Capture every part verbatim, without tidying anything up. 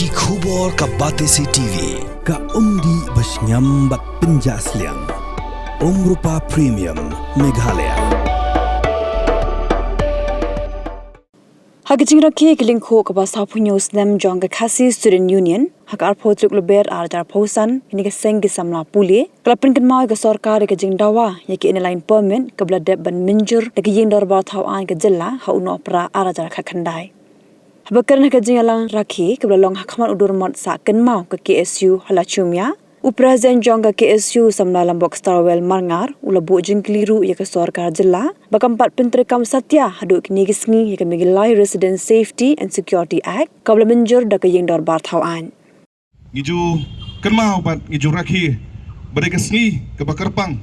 Ki khubor ka Batesi T V, ka umdih ba shngiam bad pynjah sliang. Umrupa Premium, Meghalaya. Ha ka jingrakhe ka lyngkhuh kaba sawphew hynñiew snem jong ka Khasi Student Union, ha ka arphew tarik u Lber ar hajar arphew san, kane ka seng ki samla pule ka la pynkynmaw ïa ka sorkar ïa ka jingdawa ïa ka Inner Line Permit kaba la dep ban mynjur da ka Ïing Dorbar Thaw Aiñ ka Jylla ha u Nohprah ar hajar khatkhyndai. Haba kren ha ka jingïalang rakhe kaba la long ha khmat u Durmot Sah Kynmaw ka K S U ha Lachumia, u President jong ka K S U, u samla Lambok Starwell Marngar, u la buh jingkylli ruh ïa ka sorkar jylla ba kam pat pyntreikam satia haduh kine ki sngi ïa ka Meghalaya Resident Safety and Security Act kaba la mynjur da ka Ïing Dorbar Thaw Aiñ. Ngi ju kynmaw bad ngi ju rakhe ba dei ka sngi kaba kyrpang.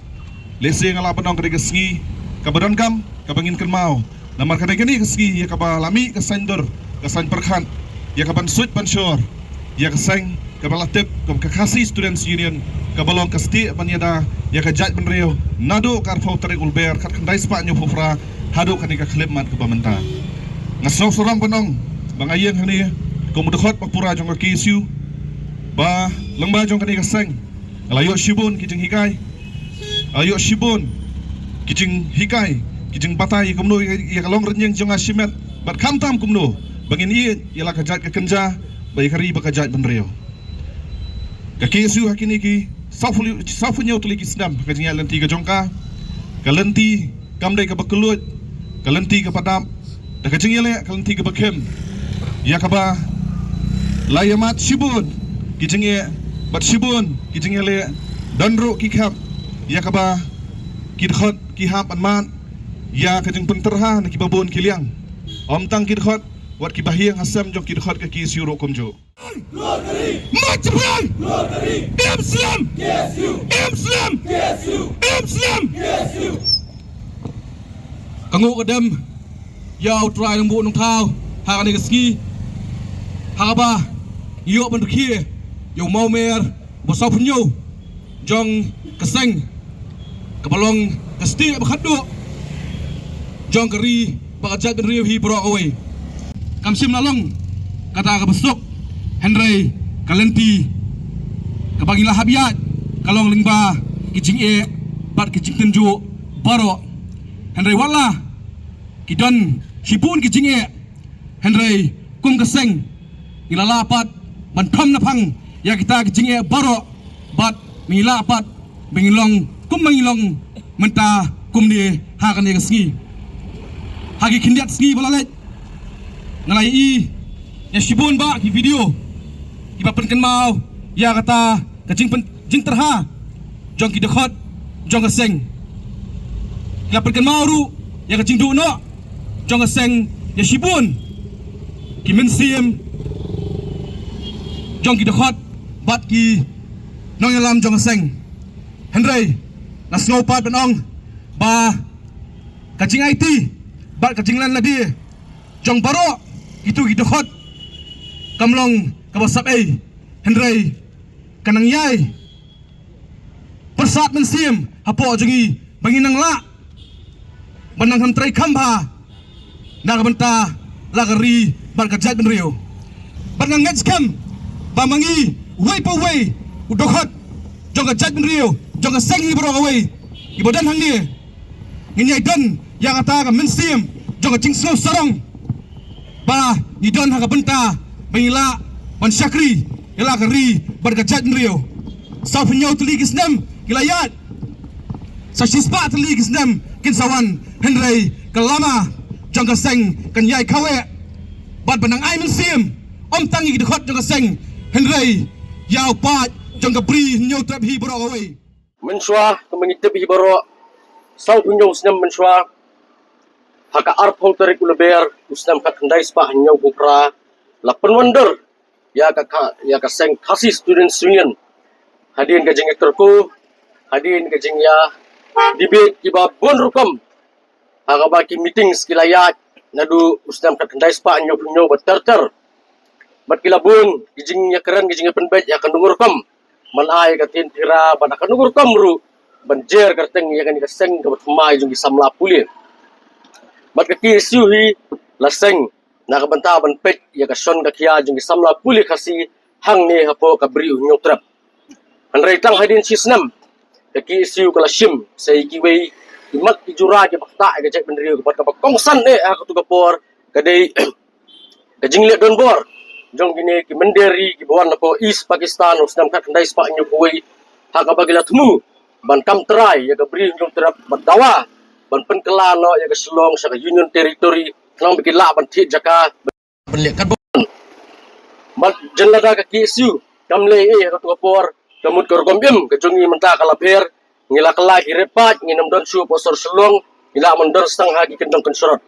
Lehse nga lah ban ong ka dei ka sngi kaba donkam kaba ngin kynmaw. Namar ka dei kane ka sngi ïa kaba la mih ka saiñdur, ka saiñ pyrkhat, ïa kaban suit ban shor ïa ka seng kaba la tip kum ka Khasi Students Union, kaba long ka stieh ban ïada ïa ka jaitbynriew naduh ka arphew tarik u Lber khatkhyndai spah hynñiewphew phra haduh kane ka khyllipmat kaba mynta. Nga sngewsarong ban ong ba nga ïeng hangne kum u dkhot ba pura jong ka K S U, ba lyngba jong kane ka seng nga la ïoh shibun ki jinghikai, nga la ïoh shibun ki jinghikai, ki jingbatai ïa kumno ïa ka longrynïeng jong nga shimet bad khamtam kumno ba ngin ïeit ïa la ka jait ka kynja bad ïa ka ri bad ka jaitbynriew. Ka K S U ha kine ki sawphew, sawphew hynñiew tylli ki snem ha ka jingïaid lynti ka jong ka, ka lynti kam dei kaba kylluid, ka lynti kaba dap, da ka jingïaleh ka lynti kaba khim, ïa kaba la ïamat shibun ki jingeh bad shibun ki jingïaleh, don ruh ki khep ïa kaba ki dkhot ki hap ban mad ïa ka jingpyntyrha na kiba bun ki liang. Ym tang ki dkhot, wat kiba hiang ha sem jong ki dkhot ka K S U ruh kumjuh. Mad shaphrang! Im slem! Im slem! Im slem! Ka nguh ka dem ïa U Trai Nongbuh Nongthaw ha kane ka sngi, ha kaba ngi ïoh ban rkhie ïa u mawmer ba sawphew hynñiew jong ka seng, kaba long ka stieh ba khatduh jong ka ri bad ka jaitbynriew hi baroh kawei. Kam shym la long kata kaba suk, hynrei ka lynti kaba ngi la hap ïaid ka long lyngba ki jingeh bad ki jingtynjuh baroh. Hynrei watla ki don shibun ki jingeh, hynrei kum ka seng ngi la lah pat ban thom naphang ïa kita ki jingeh baroh bad ngi lah pat ba ngin long kumba ngi long mynta kumne ha kane ka sngi. Ha ki khyndiat sngi ba la leit nga la ïohi ïa shibun bah ki video kiba pynkynmaw ïa kata ka jingpyn-, jingtyrha jong ki dkhot jong ka seng. Ki la pynkynmaw ruh ïa ka jingduh noh jong ka seng ïa shibun ki mynsiem jong ki dkhot bad ki nongïalam jong ka seng. Hynrei nga sngew pat ban ong ba ka jingaiti bad ka jinglan lade jong baroh kitu ki dkhot kam long kaba sap ei, hynrei ka nang ïai pyrsad mynsiem hapoh jong ngi ba ngin nang lah ban nang kham trei kham bha na ka bynta la ka ri bad ka jaitbynriew. Bad nga ngeit skhem ba ma ngi uwei pa uwei u dkhot jong ka jaitbynriew, jong ka seng hi baroh kawei, kiba don hangne, ngin ïai don ïa kata ka mynsiem jong ka jingsngewsarong ba ngi don ha ka bynta ba ngi lah ban shakri ïa la ka ri bad ka jaitbynriew. Sawphew hynñiew tylli ki snem ki la ïaid, sa shispah tylli ki snem kin sa wan, hynrei ka lama jong ka seng kan ïai khawiah bad ban nang ai mynsiem ym tang ïa ki dkhot jong ka seng, hynrei ïa u paid jong ka Bri Hynñiewtrep hi baroh kawei. Mynshuwa, kumba ngi tip hi baroh, sawphew hynñiew snem mynshuwa, ha ka arphew tarik u Lber u snem khatkhyndai spah hynñiewphew phra, la pynwandur ïa ka, ka, ïa ka seng Khasi Students Union hadien ka jingïakyrkhu, hadien ka jingïa debate kiba bun rukom, ha kaba ki meetings ki la ïaid naduh u snem khatkhyndai spah hynñiewphew hynñiew bad ter ter. Bad ki la bun ki jingïakren, ki jingïapynbeit ïa kano ka rukom ban ai ka ktien phira bad ha kano ka rukom ruh ban jer kyrteng ïa kane ka seng kaba thymmai jong ki samla pule. Bad ka K S U hi la seng na ka bynta ban peit ïa ka shon ka khia jong ki samla pule Khasi hangne hapoh ka Bri u Hynñiewtrep. Hynrei tang hadien shi snem ka KSU ka la shim sa ïa kiwei ki mat ki jura kiba ktah ïa ka jaitbynriew, bad kaba kongsan eh ha katu ka por ka dei ka jingleh donbor jong kine ki mynder ri kiba wan napoh East Pakistan ha u snem khatkhyndai spah hynñiewphew wei, ha kaba ki la thmu ban kam trai ïa ka Bri u Hynñiewtrep bad dawa ban pynkylla noh ïa ka Shillong sha ka Union Territory khnang ba ki lah ban thied jaka ban leh katba bun. Bad jan lada ka KSU kam leh ei ha katu ka por, ka mut ka rukom im ka jong ngi mynta ka la pher. Ngi la kylla ki red patch, ngin ym don shuh hapoh sor Shillong, ngi lah ban don tang ha ki kynjong kynshrot.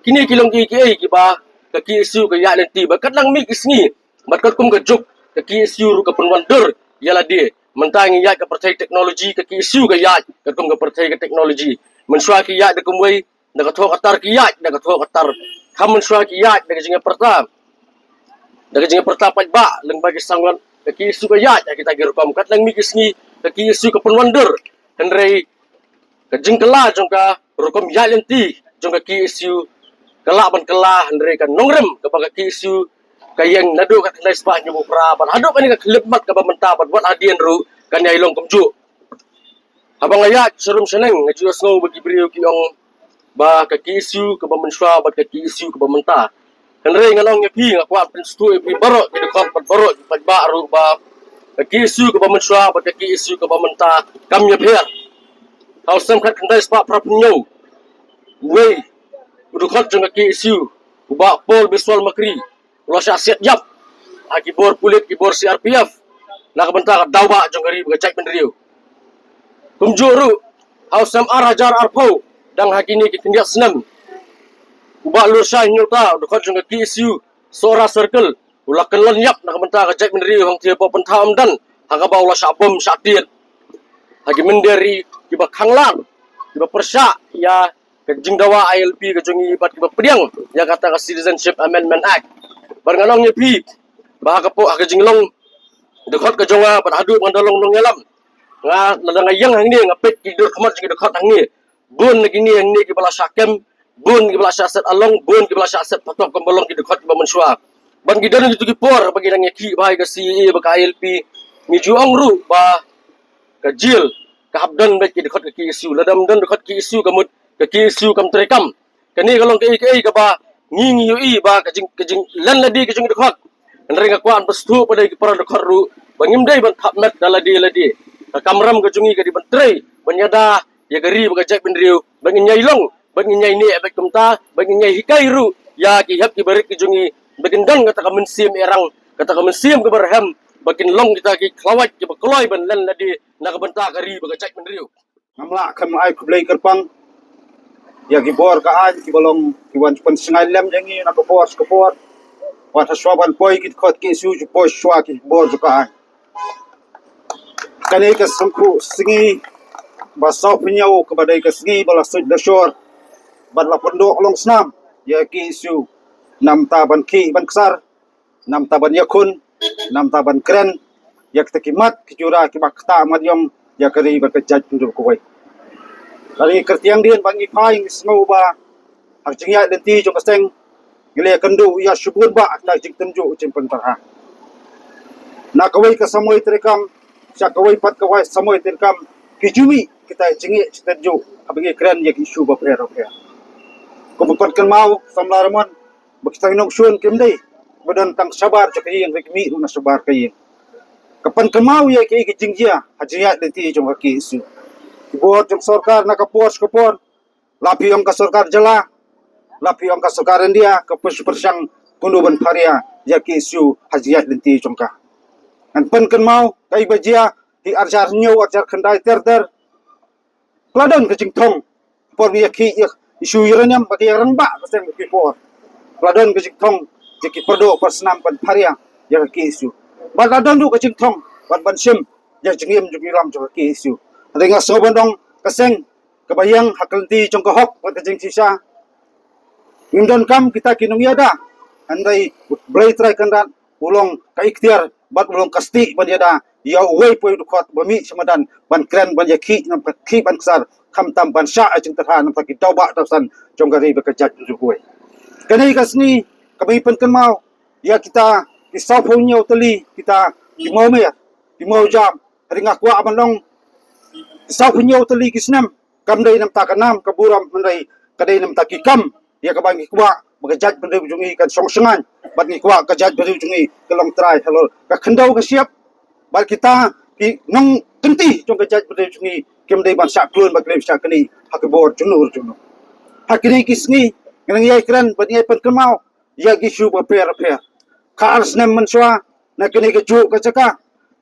Kine ki long kiei kiei kiba ka KSU ka ïaid lynti bad katba la mih ki sngi bad katkum ka juk, ka KSU ruh ka pynwandur ïa lade. Mynta ngi ïaid ka pyrthei technology, ka KSU ka ïaid katkum ka pyrthei ka technology. Mynshuwa ki ïaid da kumwei, da ka thoh ka tar ki ïaid da ka thoh ka tar. Kham mynshuwa ki ïaid da ka jingïapyrta, da ka jingïapyrta paidbah lyngba ki sangwat, ka KSU ka ïaid ha kita ki rukom. Katba la mih ki sngi ka KSU ka pynwandur. Hynrei ka jingkylla jong ka rukom ïaid lynti jong ka KSU ka lah ban kylla, hynrei ka nongrim kaba ka KSU ka ïeng naduh khatkhyndai spah hynñiewphew phra bad haduh kane ka khyllipmat kaba mynta bad wat hadien ruh kan ïai long kumjuh. Haba nga ïaid sharum shaneng nga ju ïohsngew ba ki briew ki ong ba ka KSU kaba mynshuwa bad ka KSU kaba mynta. Hynrei ngan ong ïa phi, nga kwah pynsngewthuh ïa phi baroh ki dkhot bad baroh ki paidbah ruh ba ka KSU kaba mynshuwa bad ka KSU kaba mynta kam ïapher. Ha u snem khatkhyndai spah phraphew hynñiew, uwei u dkhot jong ka KSU, u Bah Paul Biswal Makri, u la shah siat ïap ha ki bor pulit, ki bor CRPF na ka bynta ka daw bah jong ka ri bad ka jaitbynriew. Kumjuh ruh ha u snem ar hajar arphew, dang ha kine ki khyndiat snem, u Bah Lurshai Hynñiewta, u dkhot jong ka KSU Sohra Circle, u la kyllon ïap na ka bynta ka jaitbynriew hangtei hapoh Pynthor Umdan, ha kaba u la shah bom shah tied ha ki mynder ri kiba khang lad, kiba pyrshah ïa ka jingdawa ILP ka jong ngi bad kiba pdiang ïa kata ka Citizenship Amendment Act. Bad ngan ong ïa phi ba ha ka por, ha ka jinglong dkhot ka jong nga bad haduh ba ngan da long nongïalam, nga, lada nga ïeng hangne nga peit ki dur khmat jong ki dkhot hangne, bun na kine hangne kiba la shah kem, bun kiba la shah set along, bun kiba la shah set patok kumba long ki dkhot kiba mynshuwa. Bad ngi don kito ki por ba ngi dang ïakhih bha ïa ka CAA bad ka ILP, ngi ju ong ruh ba ka jail ka hap don beit ki dkhot ka KSU. Lada ym don dkhot KSU ka mut ka KSU kam treikam. Kane ka long kaei kaei kaba ngi, ngi ïohi ba ka jing, ka jinglen lade ka jong ki dkhot. Hynrei nga kwah ban pynsngewthuh pat ïa ki para dkhot ruh ba ngim dei ban thap met da lade lade. Ka kamram ka jong ngi ka dei ban trei ban ïada ïa ka ri bad ka jaitbynriew, ba ngin ïai long, ba ngin ïai neh beit kumta, ba ngin ïai hikai ruh ïa ki hep ki barit ki jong ngi ba kin don kata ka mynsiem ïarang, kata ka mynsiem kaba rhem, ba kin long kita ki khlawait kiba kloi ban len lade na ka bynta ka ri bad ka jaitbynriew. Ngam lah kham ai khublei kyrpang ïa ki bor ka aiñ kiba long ki wan pynshngaiñ lem ïa ngi na ka por sha ka por. Wat ha shuwa ban poi ki dkhot KSU ju poi shuwa ki bor jong ka aiñ. Kane ka sngewthuh sngi ba sawphew hynñiew kaba dei ka sngi ba la suid la shor bad la pynduh long snam ïa ka KSU, namta ban khih ban ksar, namta ban ïakhun, namta ban kren ïa kita ki mat ki jura kiba ktah mat ïong ïa ka ri bad ka jaitbynriew kawei. Lada ngi kyrtiang dien bad ngi phai ngi sngew ba ha ka jingïaid lynti jong ka seng ngi la ïakynduh ïa shibun bah kita ki jingtynjuh jingpynpyrha. Na kawei ka samoi treikam sha kawei pat kawei samoi treikam, ki ju mih kita ki jingeh jingtynjuh haba ngi kren ïa ki issue bapher bapher. Kumba pat kynmaw samla Ramon, ba kita ki nongshun kim dei ba don tang shabar jong ka ïing, ba ki mih ruh na shabar ka ïing. Ka pynkynmaw ïa ki, ki jingjia ha jingïaid lynti jong ka KSU. Ki bor jong sorkar na ka por sha ka por, la phi ong ka sorkar jylla, la phi ong ka sorkar India, ka pyrshang kumno ban pharia ïa ka KSU ha jingïaid lynti jong ka. Ngan pynkynmaw kaei ba jia hi arjar hynñiew arjar khyndai ter ter. Ka la don ka jingthong por ba ïakhih ïa issue uranium ba ka ïa rangbah ka seng ki por. Ka la don ka jingthong ïa ki pyrdo pyrsnam ban pharia ïa ka KSU. Bad la don ruh ka jingthong ban, ban shim ïa ka jingim jong ki ram jong ka KSU. Hynrei nga sngew ban ong ka seng kaba ïeng ha ka lynti jong ka hok bad ka jingshisha. Ngim donkam kita ki nongïada, hynrei U Blei Trai Kynrad u long ka iktiar bad u long ka stieh ban ïada ïa uwei pa uwei u dkhot ba mih sha madan ban kren ban ïakhih, ban khih ban ksar, khamtam ban shah ïa ka jingtyrha namar ki daw bah daw san jong ka ri bad ka jaitbynriew kawei. Kane ka sngi Ka ba ngi pynkynmaw ïa kita ki saw phew hynñiew tylli kita ki mawmer, ki mawjam. Hynrei nga kwah ban ong, ki saw phew hynñiew tylli ki snem kam dei namar ka nam ka burom, hynrei ka dei namar ki kam ïa kaba ngi kwah ba ka jaitbynriew jong ngi kan shong shngaiñ, bad ngi kwah ka jaitbynriew jong ngi ka long trai halor ka khyndew ka shyiap. Bad kita ki nongkynti jong ka jaitbynriew jong ngi kim dei ban shah klun bad kim dei ban shah knieh ha ki bor jong no jong no. Ha kine ki sngi nga nang ïai kren bad ngi ïai pynkynmaw ïa ki issue bapher bapher. Ka ar snem mynshuwa na kane ka juh ka jaka,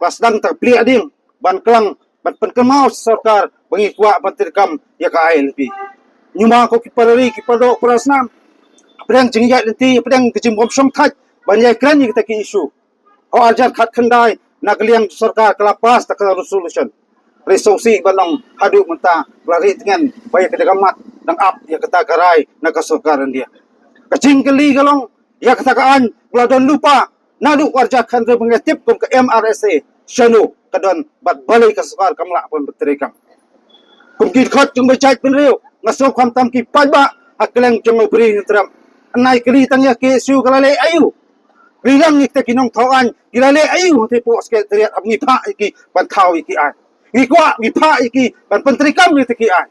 ka sdang ta plie ding ban klang, ban pynkynmaw sorkar ba ngi kwah ban treikam ïa ka I L P. Ngi ma ko ki para ri, ki para doh para snam, hapdeng jingïaid lynti, hapdeng ka jingbym shongthait ban ïai kren ïa kita ki issue, ha u arhajar khatkhyndai na ka liang sorkar ka la pass ta ka resolution. Hynrei sngewsih ban ong haduh mynta ka la rieh tngen ba ïa kata ka mat dang ap ïa kata ka rai na ka sorkar India. Ka jingkylli ka long, ïa kata ka aiñ ka la don lypa naduh u arhajar khathynriew ba ngi tip kum ka M R S A, shano ka don bad balei ka sorkar kam lah ban pyntreikam. Kum ki dkhot jong ka jaitbynriew, nga sngew khamtam ki paidbah ha kylleng jong u Bri Hynñiewtrep, ngi ai kylli tang ïa ka K S U ka la leh aïu. Kylli lang ïa kita ki nongthaw aiñ, ki la leh aïu ha te poh Secretariat, haba ngi phah ïa ki ban thaw ïa ki aiñ? Ngi kwah, ngi phah ïa ki ban pyntreikam ïa kita ki aiñ.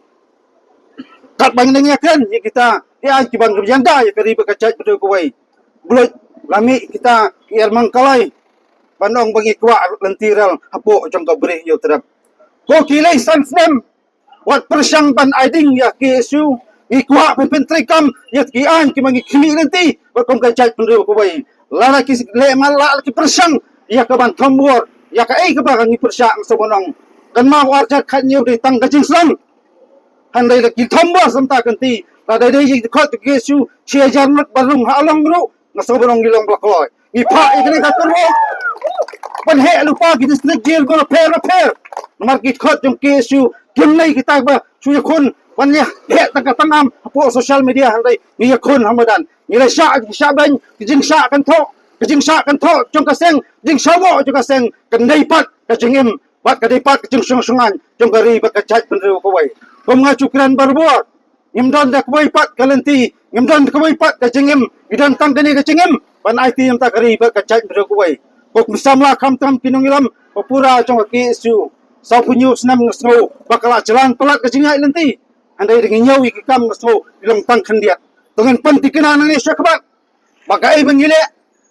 Katba ngi nang ïakren ïa kita ki aiñ kiban ïada ïa ka ri bad ka jaitbynriew kawei, u Blood la mih kita ki ermang kalai ban ong ba ngi kwah lynti rel hapoh jong ka Bri Hynñiewtrep. Ko ki lei san snem wat pyrshang ban ai ding ïa ka K S U. Ngi kwah ban pyntreikam ïa ki aiñ kiba ngi khmih lynti bad kum ka jaitbynriew kawei. Lada ki leh man la ki pyrshang ïa kaban thombor ïa kaei kaba ngi pyrshang, sa ban ong, kan ma u arhajar khathynñiew dei tang ka jingsdang. Hynrei la ki thombor samta kynti, lada dei ïa ki dkhot ka K S U, shi hajar ngut ba rung ha Along ruh, nga sngew ban ong ngi long ba la kloi. Ngi phah ïa kane ka kyrwoh ban heh lypa ki district jail bapher bapher. Namar ki dkhot jong ka K S U kim dei kita ba shu ïakhun ban ïa heh tang ka tnat hapoh social media, hynrei ngi ïakhun ha madan. Ngi la shah ki shah beiñ, ki jingshah kynthoh, ki jingshah kynthoh jong ka seng, jingshah wah jong ka seng, kan dei pat ka jingim bad ka dei pat ka jingshong shngaiñ jong ka ri bad ka jaitbynriew kawei. Kum nga ju kren barabor, ngim don da kawei pat ka lynti, ngim don da kawei pat ka jingim, ngi don tang kane ka jingim ban aiti ïa ka ri bad ka jaitbynriew kawei. Ko ki samla khamtam ki nongïalam ba pura jong ka K S U, sawphew hynñiew snem nga sngew ba ka la jlan palat ka jingïaid lynti. Hynrei da ngi ñiew ïa ki kam nga sngew ngi long tang khyndiat. To ngin pynthikna nangne shakhmat ba kaei ba ngi leh,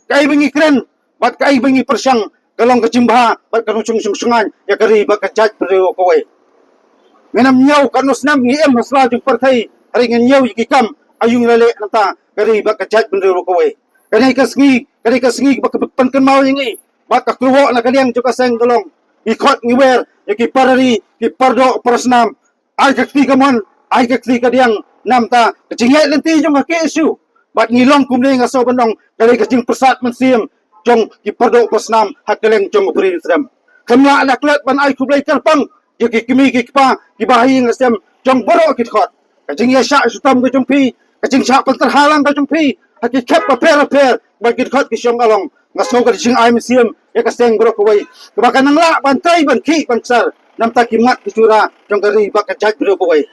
kaei ba ngi kren bad kaei ba ngi pyrshang ka long ka jingbha bad ka long shong shngaiñ ïa ka ri bad ka jaitbynriew kawei. Ngin ym ñiew katno snem ngi im ha sla jong ka pyrthei, hynrei ngin ñiew ïa ki kam aïu ngi la leh na ka bynta ka ri bad ka jaitbynriew kawei. Kane ka sngi, kane ka sngi ba ka pynkynmaw ïa ngi bad ka kyrwoh na ka liang jong ka seng ka long, ngi khot ngi wer ïa ki para ri, ki para doh para snam, ai ka kti kamon, ai ka kti kadiang na ka bynta ka jingïaid lynti jong ka K S U. Bad ngi long kumne, nga sngew ban ong ka dei ka jingpyrsad mynsiem jong ki para doh para snam ha kylleng jong ka Bri Hynñiewtrep. Khlem lah la klet ban ai khublei kyrpang ïa ki kmie ki kpa, ki bahaïing hasem jong baroh ki dkhot. Ka jingïashah shitom ka jong phi, ka jingshah pyntrei halang ka jong phi ha ki khep bapher bapher ba ki dkhot ki shong along. Nga sngew ka dei jingai mynsiem ïa ka seng baroh kawei kaba ka nang lah ban trei ban khih ban ksar na ka bynta ki mat ki jura jong ka ri bad ka jaitbynriew kawei.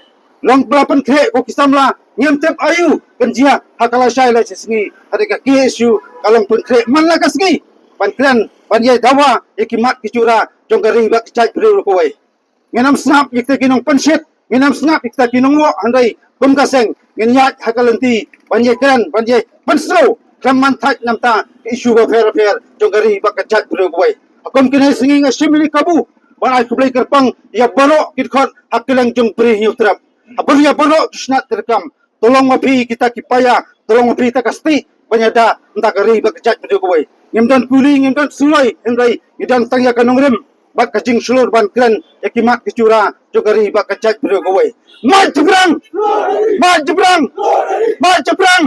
Long ba la pynkhreh ko ki samla, ngim tip aïu kan jia ha ka lashai lashisngi, hynrei ka K S U ka long pynkhreh man la ka sngi ban kren, ban ïai dawa ïa ki mat ki jura jong ka ri bad ka jaitbynriew kawei. Ngin ym sngap ïa kita ki nongpynshit, ngin ym sngap ïa kita ki nongwoh, hynrei kum ka seng ngin ïaid ha ka lynti ban ïai kren, ban ïai pynsngew khlem man thait na ka bynta ki issue bapher bapher jong ka ri bad ka jaitbynriew kawei. Ha kum kine ki sngi nga shim ïa ka kabu ban ai khublei kyrpang ïa baroh ki dkhot ha kylleng jong ka Bri Hynñiewtrep. Ha bar ïa baroh ki shnat treikam, to long ma phi kita ki paia, to long ma phi kita ka stieh ban ïada na ka bynta ka ri bad ka jaitbynriew kawei. Ngim don kuli, ngim don sngewlei, hynrei ngi don tang ïa ka nongrim bad ka jingshlur ban kren ïa ki mat ki jura jong ka ri bad ka jaitbynriew kawei. Mat shaphrang! Mat shaphrang! Mat shaphrang!